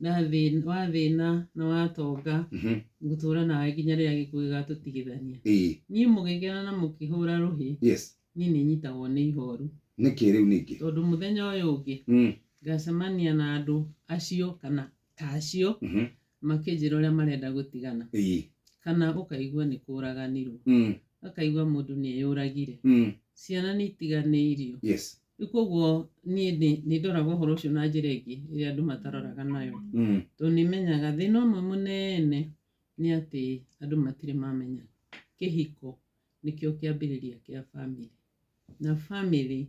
Wathĩna na watonga, ngũtũra nawe nginya rĩrĩa gĩkuũ gĩgatũtigithania. Niĩ mũgĩkena na mũkĩhũra rũhĩ, niĩ nĩ nyitagwo nĩ ihoru. Nĩkĩ rĩu ningĩ? Tondũ mũthenya ũyũ ũngĩ ngacemania na andũ acio kana ta acio makĩnjĩra ũrĩa marenda gũtigana, kana ũkaigua nĩ kũraganirwo, ũkaigua mũndũ nĩ eyũragire, ciana nĩ itiganĩirio. Rĩu koguo niĩ nĩ ndoraga ũhoro ũcio na njĩra ĩngĩ ĩrĩa andũ mataroraga nayo, tondũ nĩ menyaga thĩna ũmwe mũnene nĩ atĩ andũ matirĩ mamenya kĩhiko nĩkĩo kĩambĩrĩria kĩa bamĩrĩ, na bamĩrĩ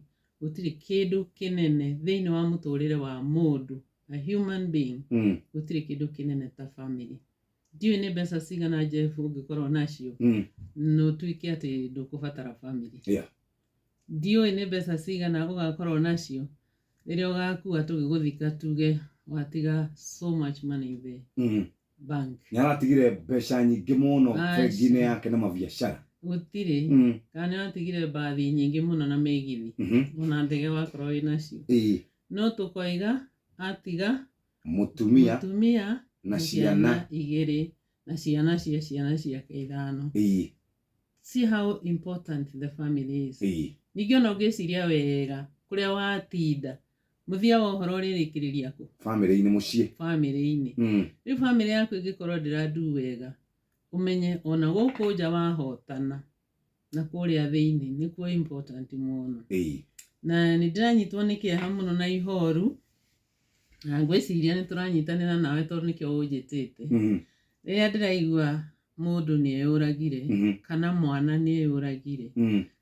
gũtirĩ kĩndũ kĩnene thĩinĩ wa mũtũrĩre wa mũndũ, a human being, gũtirĩ kĩndũ kĩnene ta bamĩrĩ. Ndiũĩ nĩ mbeca cigana, Jeff, ũngĩkorwo nacio na ũtuĩke atĩ ndũkũbatara bamĩrĩ. Ndiũĩ nĩ mbeca cigana ũgakorwo nacio rĩrĩa ũgakua tũgĩgũthika tuge watiga so much money in the bank. Nĩ aratigire mbeca nyingĩ mũno Aca. bengi-inĩ yake na mabiacara. Gũtirĩ. Kana nĩ watigire mbathi nyingĩ mũno na mĩgithi, ona ndege wakorwo wĩ nacio, no tũkoiga atiga mũtumia mũtumia na ciana igĩrĩ na ciana cia ciana ciake ithano. See how important the family is. Ningĩ ona ũngĩciria wega kũrĩa watinda, mũthia wa ũhoro ũrĩrĩkĩrĩria kũ? Bamĩrĩ-inĩ, mũciĩ. Bamĩrĩ-inĩ. Rĩu bamĩrĩ yaku ĩngĩkorwo ndĩrandu wega, ũmenye ona gũkũ nja wahotana, na kũrĩa thĩinĩ nĩkuo important mũno. Na nĩ ndĩranyitwo nĩ kĩeha mũno na ihoru, na ngwĩciria nĩ tũranyitanĩra nawe tondũ nĩkĩo ũnjĩtĩte, rĩrĩa ndĩraigua mũndũ nĩ eyũragire, kana mwana nĩ eyũragire,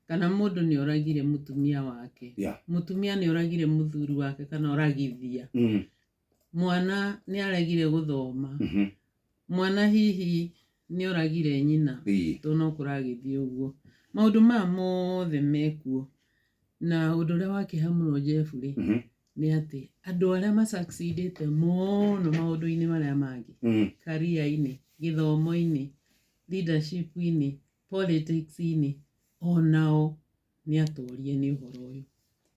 kana mũndũ nĩ oragire mũtumia wake, mũtumia nĩ oragire mũthuri wake kana oragithia, mwana nĩ aregire gũthoma, mwana hihi nĩ oragire nyina, tondũ no kũragĩthiĩ ũguo. Maũndũ maya mothe mekuo, na ũndũ ũrĩa wa kĩeha mũno, Jeff, rĩ, nĩ atĩ andũ arĩa masucceedĩte mũno maũndũ-inĩ marĩa mangĩ, career-inĩ, gĩthomo-inĩ, leadership-inĩ, politics-inĩ, onao nĩ atorie nĩ ũhoro ũyũ.